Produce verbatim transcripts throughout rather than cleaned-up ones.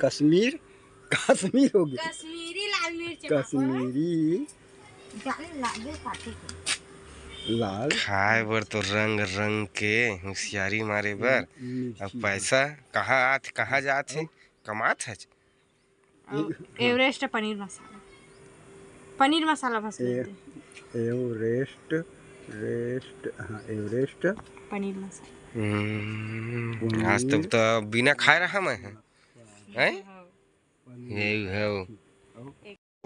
कश्मीर, कश्मीर हो गया। कश्मीरी लाल मिर्च पापड़। कश्मीरी लाल। खाए बर तो रंग रंग के होशियारी मारे बर। अब पैसा कहाँ आत, कहाँ जात हे? कमात हे। एवरेस्ट पनीर मसाला, पनीर मसाला बस। एवरेस्ट, रेस्ट, हाँ, एवरेस्ट पनीर मसाला। आज तक तो बिना खाए रहा मैं। हैं?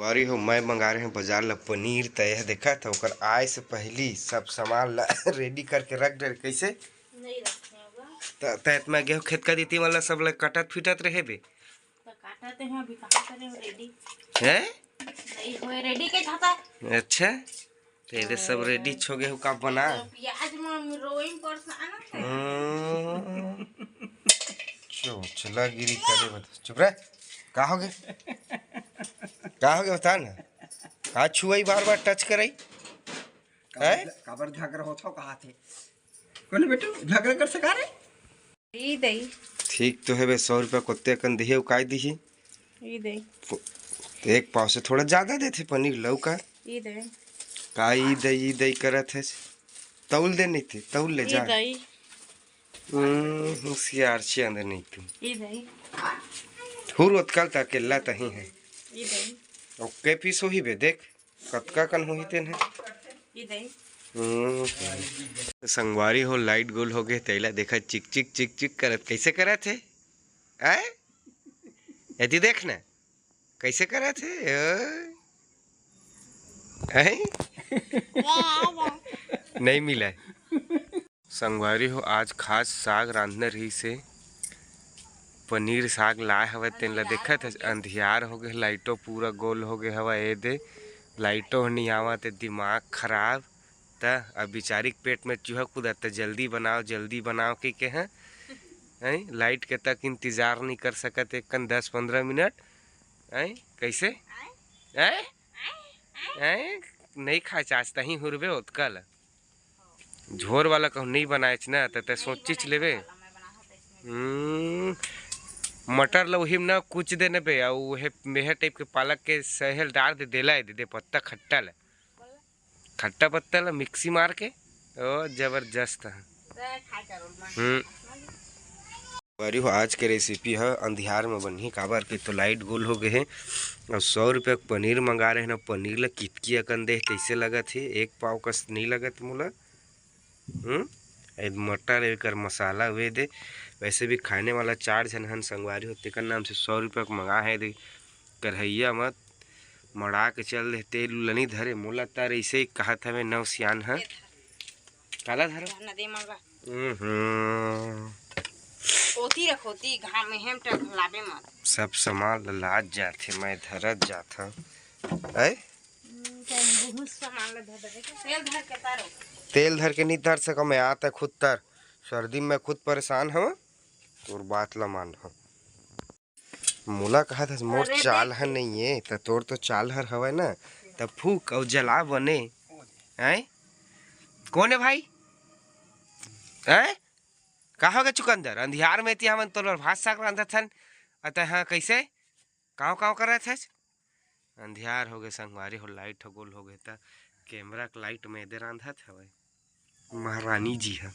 संगवारी हो, मैं मंगा रहे हैं बाजार ला पनीर, त यह देखा था, ओकर आए से पहली सब सामान ला रेडी करके रख दे। कैसे? नहीं रखे होगा। त तैत में गेहूं खेत का दीती वाला सब ला कटत फिटत रहे बे। त काटत हैं, अभी कहाँ करे हो रेडी? हैं? नहीं होए रेडी के खाता। अच्छा, तेरे सब रेडी छो गेहूं का बना। तो प्याज में रोइम परेशान है। हम्म। चो, चला गिरी करे बता। चुप रह। का हो गए? का हो गए बता ना। का छुआई बार बार टच कराई? काबर झगड़ा होत हो कहा थे? कोने बेटू झगड़ा कर सका रे? ई दई। ठीक तो है बे, सौ रुपया कोत्ते अकन दिहे, उ काय दिही? ई दई। एक पाव से थोड़ा ज्यादा देथे पनीर लौका। ई दई। का ई दई, ई दई करत है? तौल दे नहीं थे, तौल ले ई जा। दई। हम्म, होशियार चे अंदर नहीं तू। ई दई। हुर ओतकल त अकेला तही है। ई दई। ओके पीस होही बे, देख। कतका कन होही तेन हे? ई दई। हम्म। संगवारी हो, लाइट गोल हो गए, तेला देखा चिक चिक चिक चिक करत, कैसे करत हे? आय? यदि देख ना, कैसे करत हे? ओ? आय? नहीं मिला है। संगवारी हो, आज खास साग रांधना रहिस हे। पनीर साग लाए हवय, तेन ला देखत हस, अंधियार हो गे, लाइटो पूरा गोल हो गे हवय। ए दे, लाइटो ह नइ आवत हे, दिमाग खराब। त अब बिचारी के पेट में चूहा कूदत, त जल्दी बनाओ, जल्दी बनाओ कहिके, हैं? हैं? लाइट के तक इंतजार नइ कर सकत, एक कन दस पंद्रह मिनट। हैं? कैसे? हैं? हैं? नइ खाए चाहत तहीं हुरबे ओतका ला। झोर वाला कहूँ नहीं बनाएच ना, त तै सोचिच लेबे। हम्म, मटर ल उही म ना कुच दे नेबे, अउ उहे मेहा टाइप के पालक के सहेल डार दे, देला दे, दे पत्ता खट्टा ल, खट्टा पत्ता ल मिक्सी मार के, ओ जबरदस्त ह। हम्म। संगवारी हो, आज के रेसिपी ह अंधियार म बनही, काबर के तो लाइट गोल हो गे हे। अउ सौ रुपया के पनीर मंगा रहे न, पनीर ल कितकी अकन दे, कइसे लगत हे? एक पाव कस नइ लगत मोला। हम्म, ए मटर एकर मसाला वे दे। वैसे भी खाने वाला चार झन हन संगवारी हो, तेकर नाम से सौ रुपया के मंगा हे दे। करहैया मत मड़ा के चल दे, तेल उल नइ धरे, मोला तर ऐसे ही कहत हवे नव सियान ह। काला धरो? नदी मंगा। हम्म। ओती रख, ओती घाम में हेम टक लाबे मत। सब सामान ल लाद जाथे, मैं धरत जाथव। ऐ? हम्म, तैं बहुत सामान ल धर देबे। तेल धर के तारो। तेल धर के नहीं धर सकव मैं, आता खुद तर। सर्दी में खुद परेशान हव, तोर बात ल मान हव। मोला कहत हस, मोर अरे चाल देख। हर नइये, त तोर तो चाल हर हवय ना, त फूक अउ जला बने। हैं? कोन हे भाई? हैं? का होगे चुकंदर? अंधियार में एती हमन तोर बर भात साग रांधत हन, अ तैं हा कइसे? कांव कांव करत हस? अंधियार होगे संगवारी हो, लाइट ह गोल होगे, त कैमरा के लाइट में एदे रांधत हवय। महारानी जी ह।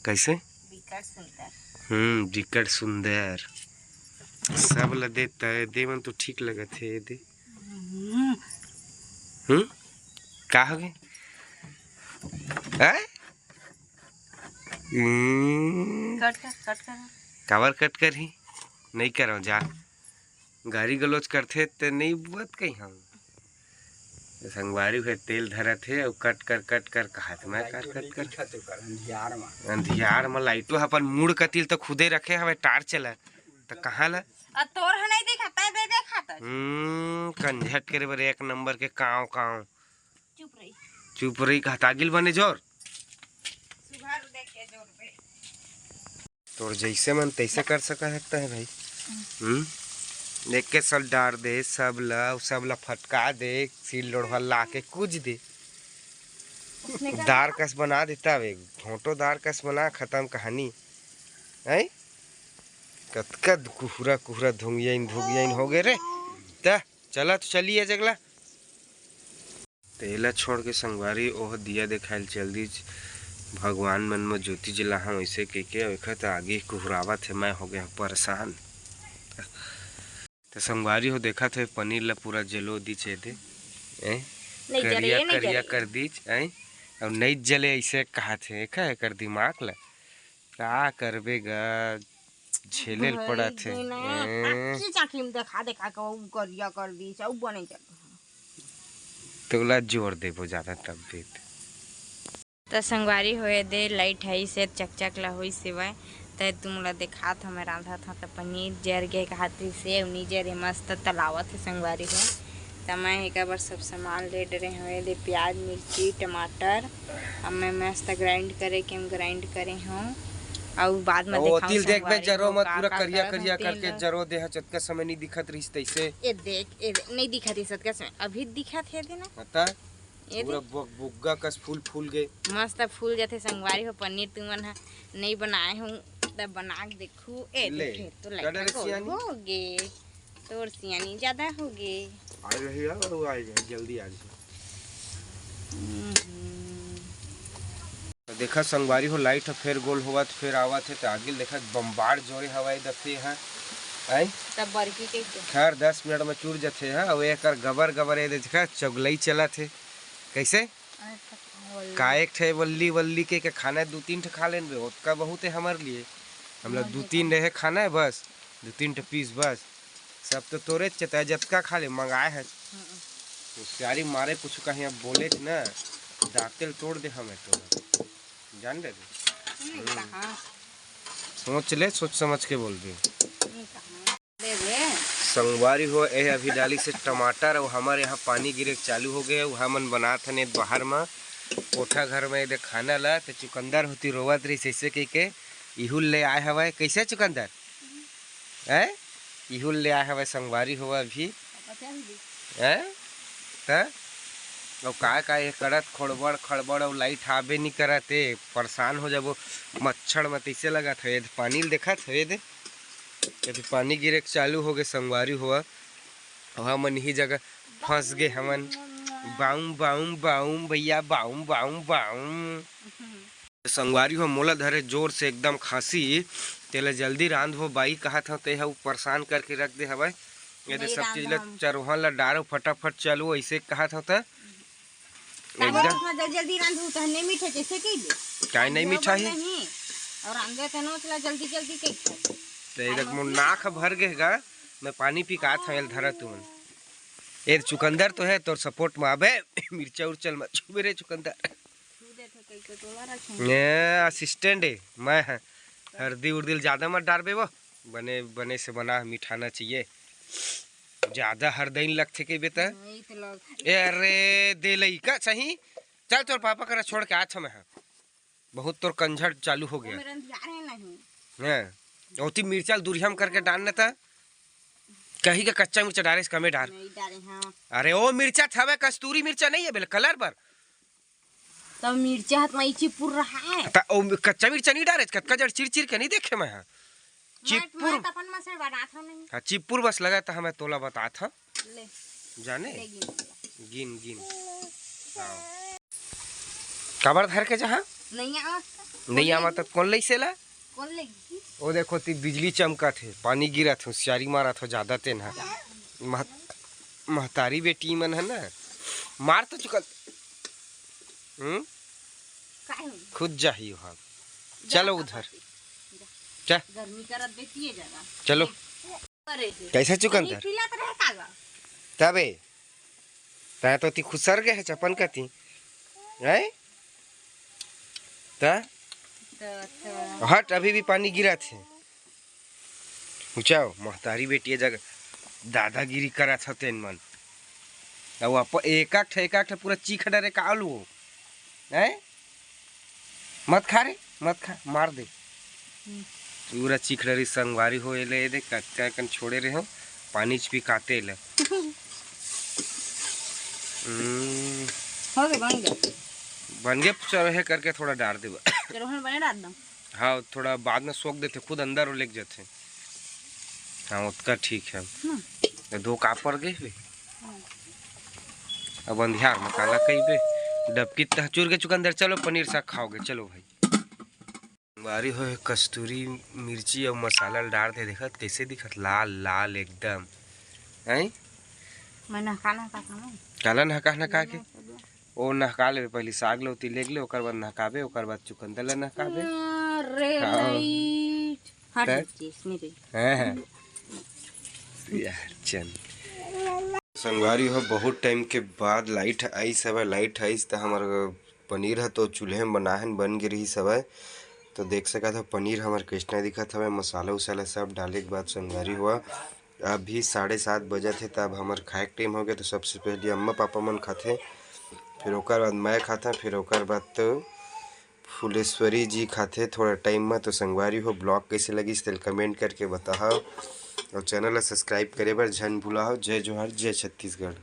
कइसे? बिकट सुंदर। हम्म, बिकट सुंदर। सब ल दे त दे मन तो ठीक लगत हे, दे। हम्म। हम्म? का होगे? हैं? हम्म। कट कर, कट कर। काबर कट करही? नइ करव जा। गारी गलौज करथे ते नइ बुअत कहीं हम। संगवारी हे तेल धरत हे अउ कट कर, कट कर कहत, मैं कर, कट कर। अंधियार म। अंधियार म लाइटो ह अपन मुड़ कतिल त खुदे रखे हवय टार्च ल, त कहाँ ल? आ तोर ह नइ दिखत, तैं दे देखत। हम्म, कंझट करे बर एक नंबर के कांव कांव। चुप रही। चुप रही कहत, आगिल बने जोर। सुघर देख के जोर बे। तोर जइसे मन तइसे कर सकत हे भाई। हम्म। हम्म? एके सल डार दे, सब ल, सब ल फटका दे, सील लोढ़वा ला के कुच दे। उसने का दार कस बना देता वे, घोंटो दार कस बना, खतम कहानी। हैं? कतका कुहरा कुहरा धुंगियाइन धुंगियाइन हो गे रे। त चला तो चली ए जगला। तेला छोड़ के संगवारी ओह दिया देखाइल चल दीच। भगवान मन म ज्योति जलाहूं वैसे कहिके, अउ एखर त आगे कुहरावत हे, मैं हो गया परेशान। त संगवारी हो देखत हे पनीर ला पूरा जलो दीच ए दे। ए? नहीं जले, करिया नहीं करिया जले। कर दीच, ए? अउ नहीं जले ऐसे कहत हे, एखा एकर दिमाग ला। का करबे गा, झेले ल भाई पड़त हे। जी ने ए। आँखी चाँखी में देखा देखा के उ करिया कर दीस, उ बने जात। तोला जोर देबो ज्यादा तब भी। त संगवारी हो ए दे लाइट है से चकचक ला होई सेवय। त तुमला देखात हमें रांधत हूँ त पनीर जर गे कहात रही से, उ नी जरे मस्त तलावत हे संगवारी हो। त मैं एकर बर सब सामान ले डरे हंव, ये दे प्याज, मिर्ची, टमाटर। अब मैं मस्त ग्राइंड करे के हम ग्राइंड करे हंव, अउ बाद में ओ, देखाऊं तिल देख बे, संगवारी जरो हो मत, का पूरा का करिया करत करिया हंव, तेल करके ल। जरो दे ह, जतका समय नहीं दिखत रहिस तैसे। ये देख, ये दे, नहीं दिखत रहिस ततका समय, अभी दिखत हे दे ना। बता, ये पूरा दे। बुग-, बुग्गा कस फूल फूल गे। मस्त फूल जाथे संगवारी हो, पनीर तुमन ह नहीं बनाए हूँ, तब बना के देखू। ए ले, देखे, तो का लइका डरे गोल सियानी? हो गे। तोर सियानी ज्यादा हो गे। आ रही है, वो आ रही है, जल्दी आ रही है। हम्म। तो देखा संगवारी हो, लाइट ह फेर गोल होवत, फेर आवत हे, तो आगे देखा बम्बाड़ जोरे हवाई दफे है। आई? तब बरकी के के? खैर, दस मिनट में चुर जथे है, अउ एकर गबर गबर ए देखा चगलई चलत हे। कैसे? अरे, तक वल्ली। का एक ठे वल्ली वल्ली के, के खाना है, दू तीन ठे खा लेन बे, ओतका बहुत है हमारे लिए। हमला हमारे दू लिए तीन तो रहे खाना है बस, दू तीन ठे पीस बस। सब तो तोरे चेता, जतका खा ले, मंगाए है। हम्म। होशियारी मारे कुछ कहीं अब बोले थे ना, दांते ल तोड़ दे हमें तो। जान दे तू। नहीं, हम्म। कहाँ? सोच ले, सोच समझ के बोल दे। नहीं, कहाँ? दे दे। संगवारी हो, ए अभी डाली से टमाटर, अउ हमर यहाँ पानी गिरे के चालू हो गए, उहा मन बनात हन ए बाहर म, कोठा घर म ए दे खाना ला, त चुकंदर होती रोवत रही, ऐसे कह के इहुल ले आए हवय। कैसे चुकंदर? हैं? इहुल ले आए हवय संगवारी हो अभी। हैं? त? अउ का का ये करत खोड़बड़ खड़बड़, अउ लाइट आबे नहीं करत ए, परेशान हो जाबो मच्छर म, तैसे लगत हे। ए दे पानी ल देखत हे, ए दे। अभी पानी गिरे के चालू हो गए संगवारी हो, अउ हमन इही जगह फंस गए हमन। बाउम, बाउम, बाउम भैया, बाउम, बाउम, बाउम। संगवारी हो, मोला धरे जोर से एकदम खांसी, तेला जल्दी रांध हो बाई कहत हव, ते ह परेशान करके रख दे हवय। ये दे नहीं सब चीज ला, रांधम। चरोहन ला डारो फटाफट, चलो ऐसे कहत हव त। काबर एकदम। उतना जल्दी जल्दी रांधू, तहन नहीं मीठे जैसे कह दे। काय नहीं रांधे मीठा बर ही? नहीं। और रांधे तहन उतना जल्दी जल्दी कह दे। तो ये देख, मोर नाक भर गे गा, मैं पानी पी का था, एल धरा तुमन। ए चुकंदर तो है तोर सपोर्ट में आबे, मिर्चा उर्चा ल मत छूबे रे चुकंदर। छू दे थे कई को तोला रखूं। ए असिस्टेंट है, मैं है। हरदी उर्दी ल ज्यादा मत डारबे वो, बने बने से बना, मिठाना चाहिए। ज्यादा हरदइन लगथे कहिबे त। नहीं तो लग। ए, अरे, दे लइका सही। चल, तोर पापा करा छोड़ के आत हमें, हाँ। बहुत तोर कंझट चालू हो गया। मेरा अंधियार है नहीं। हैं। ओती मिर्चा ल दुरिहम करके डालना था। कहीं का कच्चा मिर्चा डारे से कमे डार। नहीं डारे, हाँ। अरे, ओ मिर्चा थवे, कस्तूरी मिर्चा नहीं है, बेल कलर पर। तब मिर्चा हाथ में चिपुर रहा है। त ओ कच्चा मिर्चा नहीं डारे, कतका जड़ चिर चिर के नहीं देखे मैं, हाँ। मैं, चिपुर। मैं त अपन मन से बनात हव नहीं। हाँ, चिपुर बस लगा त हमें तोला बतात हव। ले। जाने? ले गिन। गिन, गिन। हाँ। काबर धर के जहाँ? नहीं आवा। नहीं आवा त कौन लइसे ला? कौन लेगी? ओ देखो ती बिजली चमकत हे, पानी गिरत हे, होशियारी मारत हो ज्यादा तेन ह। मह-, महतारी बेटी मन है ना, मार तो चुकल। हम्म? काहे? खुद जाही हो हम। जा चलो का उधर। करती? जा। जा। गर्मी करत बेटी है ज्यादा। चलो। अरे हे। कैसे चुकंदर? नहीं खिलात रहे काला। तबे। तै तो ती खुसर गए है चपन कती। हैं? त? त, त। हट, अभी भी पानी गिरत हे। ऊंचाओ, महतारी बेटी जग दादागिरी करत ह तेन मन। अब आप एक आक ठे, एक आक ठे पूरा चीख डरे का आलू हो। हैं? मत खा रे, मत खा, मार दे। हम्म। पूरा चिखड़री संगवारी हो एले, ए दे कतका कन छोड़े रहे हो, पानी च पिकाते ले। हम्म। हो गए, बन गए। बन गए, चलो हे करके थोड़ा डार देबा। चलो, हम बने डार दो। हाँ, थोड़ा बाद में सोख देथे, खुद अंदर वो लेके जाथे। हाँ, ओतका ठीक है। तो दो कापर गए बे। अब अंधियार में काला कइबे। डबकी तहचुर के चुकंदर, चलो पनीर साग खाओगे, चलो भाई। बारी हो कस्तूरी मिर्ची और मसाला डाल दे, देखत कैसे दिखत, लाल लाल एकदम। हैं? मैं नहका नहका खाऊं। काला नहका नहका के? ओ नहका लेबे, पहले साग ला ओती लेग ले, ओकर बाद नहकाबे, ओकर बाद चुकंदर ला नहकाबे। अरे हाँ। लाइट। हट तै? जाती है इसमें भी। हैं, हैं। यार, चल। संगवारी हो, बहुत टाइम के बाद लाइट आइस हवय। लाइट आइस त हमर पनीर ह तो चूल्हे में बनाहन, बन गे रहिस हवय। तो देख सकत हो, पनीर हमर कइसना दिखत हवय। मसाला उसाला सब डाले के बाद संगवारी हो, अभी साढ़े सात बजत हे, त अब हमर खाए के टाइम हो गया। तो सबसे पहले अम्मा पापा मन खाथे, फिर ओकर बाद मैं खाता, फिर ओकर बाद तो फुलेश्वरी जी खाथे थोड़ा टाइम में। तो संगवारी हो, ब्लॉग कैसे लगिस तेल कमेंट करके बताओ, और चैनल ला सब्सक्राइब करे बर झन भुलाओ। जय जोहार, जय छत्तीसगढ़।